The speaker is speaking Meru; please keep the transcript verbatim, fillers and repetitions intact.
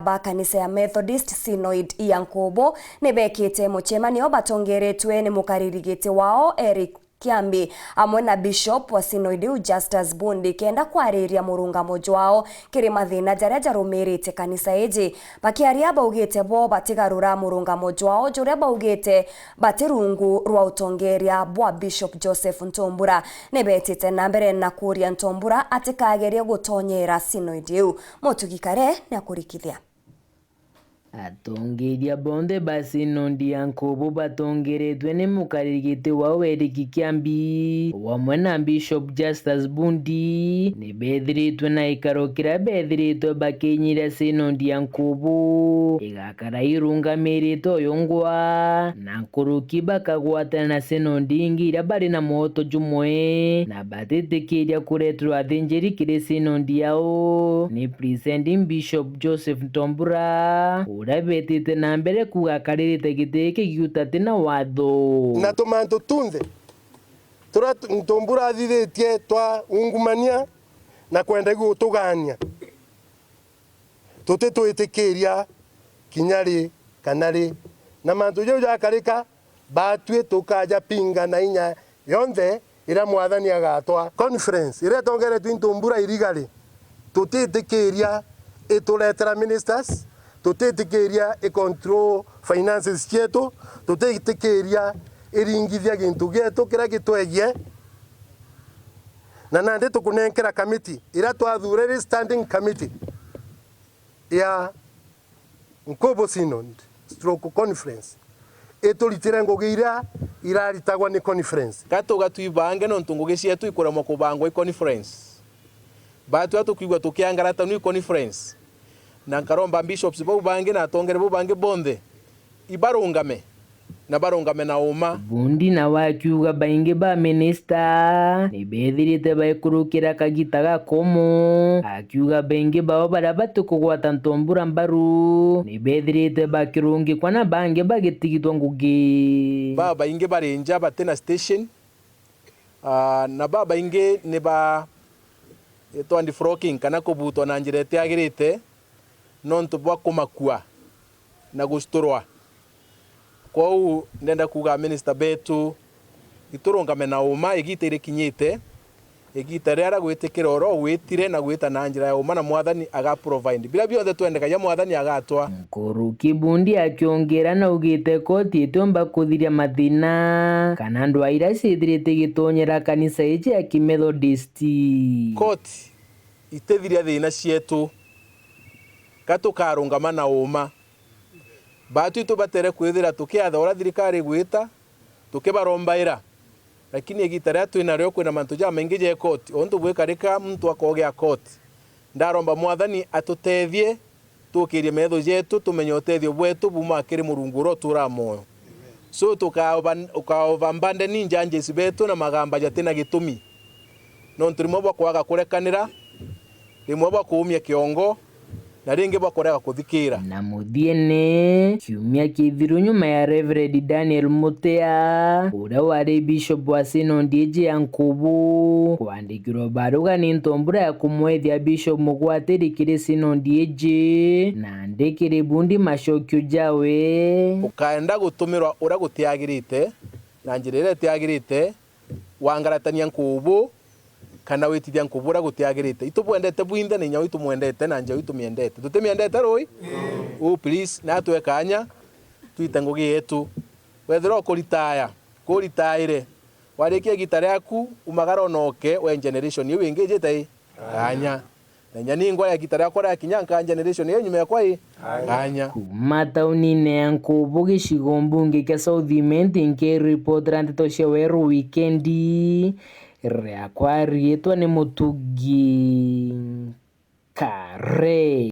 ba kanisa ya Methodist Synod ya Nkubu ni bekite mucemanio batongeretwe ni mukariri giti wao Eric Kiambi, amwe na Bishop wa Synod iu Justus Bundi, kenda kwariria murungamo jwao kiri mathina jaria jarumirite kanisa iji. Bakiaria baugite bo batigarura murungamo jwao juria baugite bati rungu rwa utongeria bwa Bishop Joseph Ntombura. Ni betite na mbere na kuria Ntombura atikagerie gutonyera Synod iu. Mutugi Kare ni akurikithia. Atongeria bonthe ba Synod ya Nkubu batongeretwe ni mukariri giti wao Eric Kiambi, o amwe na Bishop Justus Bundi, ni bethiritwe na gikaro kiria bethiritwe bakinyiria Synod ya Nkubu igakara irungamiritwe uyungwa, na nkuruki bakagwatana na Synod ingi iria bari na mwoto jumwe, na batitikiria kureterwa athinjiri kiri Synod yao ni Presiding Bishop Joseph Ntombura, uria betite na mbere kuuga akaririte giti giki giuta ati na watho. Na tumantu tunthe turia tu-, Ntombura athithitie twa ungumania na kwenda gutugania, tutitwitikiria kinya ri kana ri. Na mantu jau jakarika, batwi tukajapinga na inya yonthe iria Mwathani agatwa. Conference iria itongeretwe i Ntombura Irigari, tutitikiria ituretera ministers, tutitikiria i control finances cietu, tutitikiria iringithia gintu gietu kiria gitwegie. Na nandi tukunenkera committee iria twathuurire, standing committee ya Nkubu Synod stroke Conference, ituritire ngugi iria iraritagwa ni conference. Ka tuga twibange, nontu ngugi cietu ikuremwa kubangwa i conference. Batwi tukwigua tukiangarata nu i conference. Na nkaromba bishops bau bangi na atongere bau bangi bonthe ibarungame, na barungame na uma. Bundi nawe akiuga baingi ba minista ni bethirite baikurukira kagita gakomu, akiuga baingi bao baria batikugwata Ntombura mbaru ni bethirite bakirungikwa na bangi bagitigitwa ngugi. Babaingi bari nja bati na station, ah, na babaingi ni ba, itwa defrocking kana kubutwa na njira itiagirite nontu bwa kumakua na guciturwa. Kwou ndenda kuuga minister betu, iturungame na uma, igita irikinyite, igita riria ria gwitikira oro gwitire na gwita na njira ya uma, na Mwathani aga provide. Biria bionthe twendekagia, Mwathani agatwa. Nkuruki Bundi akiongera na augite koti itiumba kuthiria mathina kana ndwaa iria ciithirite igitonyera kanisa iji ya Kimethodist. Koti itithiria thina cietu, ka tukarungama na uma. Batwi tubatere kwithira tukiatha uria thirikari igwita, tukibarombaira. Lakini igita riria twi nario kwina mantu jamaingi ja koti, untu bwikarika muntu akogea koti. Ndaromba Mwathani atutethie, tukirie metho jetu, tumenye utethio bwetu buma kiri Murungu uria uturaa mwoyo. So tukaover-, ukaoverburden judges betu na magamba jatina gitumi. Nontu rimwe bwa kwaga kurekanira, rimwe bwa kuumia kiongo, na ringi bwa kurega kuthikira. Na muthiene, kiumia kithiru nyuma ya Reverend Daniel Mutea, uria wari Bishop wa Synod iji ya Nkubu, kwandikirwa baruga ni Ntombura ya kumwethia Bishop mugwatiri kiri Synod iji, nandi kiri Bundi macokio jawe. Ukaenda gutumirwa uria gutiagirite, na njira iria itiagirite, wangaratania Nkubu, kana witithia Nkubu uria gutiagirite. Itubwendete bwinthe na inya uu itumwendete na nja uu itumiendete. Tutimiendete rui? Uu, please, natwe kanya, twite ngugi yetu. Wethira ukuritaya, kuritaire. Warikia igita riaku, umagara unoke, we generation iu ingi ijite i? Kanya. Na inya ni ngwaya igita riakwa riakinya, nkaa generation iyo nyuma yakwa i? Kanya. Kuma taunine ya Nkubu, gicigo mbunge kia South Imenti, nkiripotera ndeto cia Weru Wikendi, riakwa riitwa ni Mutugi Kare.